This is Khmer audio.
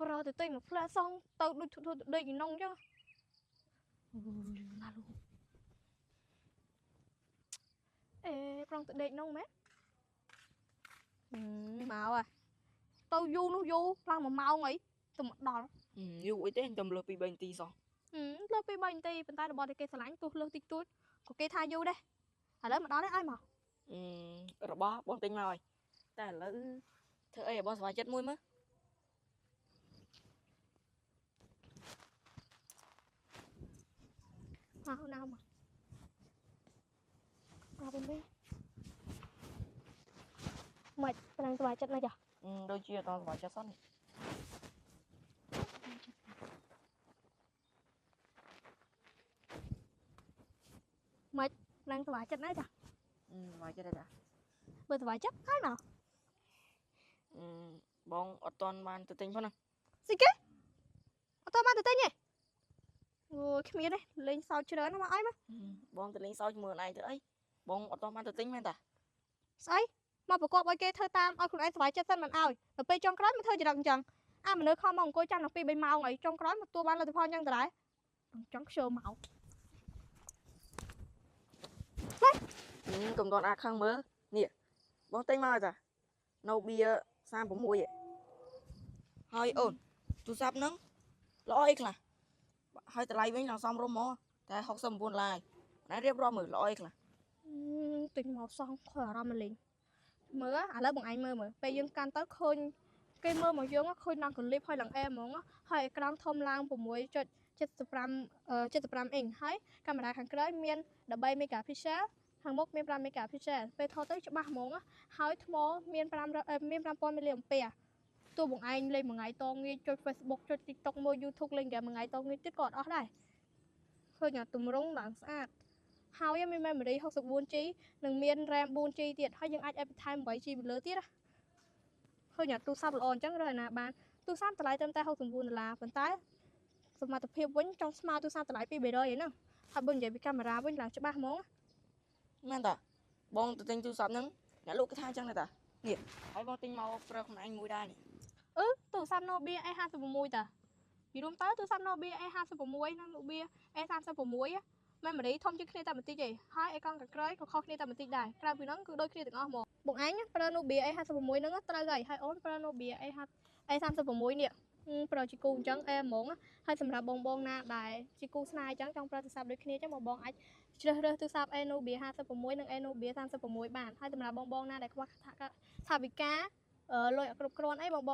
ប្រទៅទិញមកផ្លែសងទៅដូចធ្វើដេកក្នុងអញ្ចឹងណាលូអេប្រងទៅដេកក្នុងមែនមកអាទៅយូរនោះយូរឡើង1ម៉ោងអីទៅមកដល់ យូរអីទេតែលើពី3នាទីសោះ លើពី3នាទីប៉ុន្តែរបស់តែគេស្រឡាញ់ទោះលើសតិចតួចក៏គេថាយូរដែរឥឡូវមកដល់នេះឲ្យមក របស់បងទិញមកហើយតែឥឡូវធ្វើអីឲ្យបងសប្បាយចិត្តមួយមើល មកណាមកប្រាប់វិញមិនប្រាំងសប្បាយចិត្តណាស់ចា ដូចជាអត់សប្បាយចិត្តសោះនេះ មិនប្រាំងសប្បាយចិត្តណាស់ចា សប្បាយចិត្តទេចា បើសប្បាយចិត្តហើយមក បងអត់ទាន់បានទៅទិញផងណា ស្អីគេអត់ទាន់បានទៅទិញទេអូគ្មានទេលេងសើចច្រើនមកអីមក បងទៅលេងសើចមើលឯងទៅអីបងអត់ទាន់បានទៅទិញមែនតា ស្អីមកប្រកបឲ្យគេធ្វើតាមឲ្យខ្លួនឯងសប្បាយចិត្តសិនមិនឲ្យដល់ពេលចុងក្រោយមកធ្វើចរិតអញ្ចឹងអាមនុស្សខំមកអង្គុយចាំដល់2 3ម៉ោងអីចុងក្រោយមកទទួលបានលទ្ធផលអញ្ចឹងតើចង់ខ្ជិលមក កុំទាន់អាខឹងមើលនេះបងទិញមកតា Nobia 36ហើយអូនទូរស័ព្ទហ្នឹងល្អអីខ្លះហើយតម្លៃវិញឡើងសមរម្យហ្មងតែ69ឡាយណែរៀបរាប់មើលល្អអីខ្លះ ទិញមកសងខលអារម្មណ៍លេងមើលឥឡូវបងឯងមើលមើលពេលយើងកាន់ទៅឃើញគេមើលមកយើងឃើញឡើងកលីបហើយឡើងអែហ្មងហើយអេក្រង់ធំឡើង6.75 75អ៊ីងហើយកាមេរ៉ាខាងក្រោយមាន13 megapixel ខាងមុខមាន5 megapixel ពេលថតទៅច្បាស់ហ្មងហើយថ្មមាន5មាន5000 mAh ទោះបងឯងលេងមួយថ្ងៃតងាយចុច Facebook ចុច TikTok មើល YouTube លេងហ្គេមមួយថ្ងៃតងាយទៀតក៏អត់អស់ដែរឃើញអាទម្រង់ឡើងស្អាតហើយមាន memory 64G និងមាន RAM 4G ទៀតហើយយើងអាច add បន្ថែម 8G ពីលើទៀតណាឃើញអាទូរស័ព្ទល្អអញ្ចឹងរើឯណាបានទូរស័ព្ទតម្លៃត្រឹមតែ69ដុល្លារប៉ុន្តែសមត្ថភាពវិញចង់ស្មើទូរស័ព្ទតម្លៃ2 300ឯហ្នឹងហើយបើនិយាយពីកាមេរ៉ាវិញឡើងច្បាស់ហ្មង មែនតាបងទៅទិញទូរស័ព្ទហ្នឹងអ្នកលក់គេថាអញ្ចឹងដែរតានេះហើយបងទិញមកប្រើខ្លួនឯងមួយដែរនេះ អឺទូរស័ព្ទ Nobia A56 តាពីរួមទៅទូរស័ព្ទ Nobia A56 និង Nobia A36 memory ធំជាងគ្នាតែបន្តិចទេហើយអេក្រង់ខាងក្រោយក៏ខុសគ្នាតែបន្តិចដែរក្រៅពីហ្នឹងគឺដូចគ្នាទាំងអស់ហ្មងបងឯងប្រើ Nobia A56 ហ្នឹងត្រូវហើយហើយអូនប្រើ Nobia A36 នេះប្រើជាគូអញ្ចឹងអែហ្មងហើយសម្រាប់បងបងណាដែលជាគូស្នេហ៍អញ្ចឹងចង់ប្រើទូរស័ព្ទដូចគ្នាអញ្ចឹងបងបងអាចជ្រើសរើសទូរស័ព្ទ Nobia 56និង Nobia 36បានហើយសម្រាប់បងបងណាដែលខ្វះថវិកាលុយអត់គ្រប់គ្រាន់អីបងបង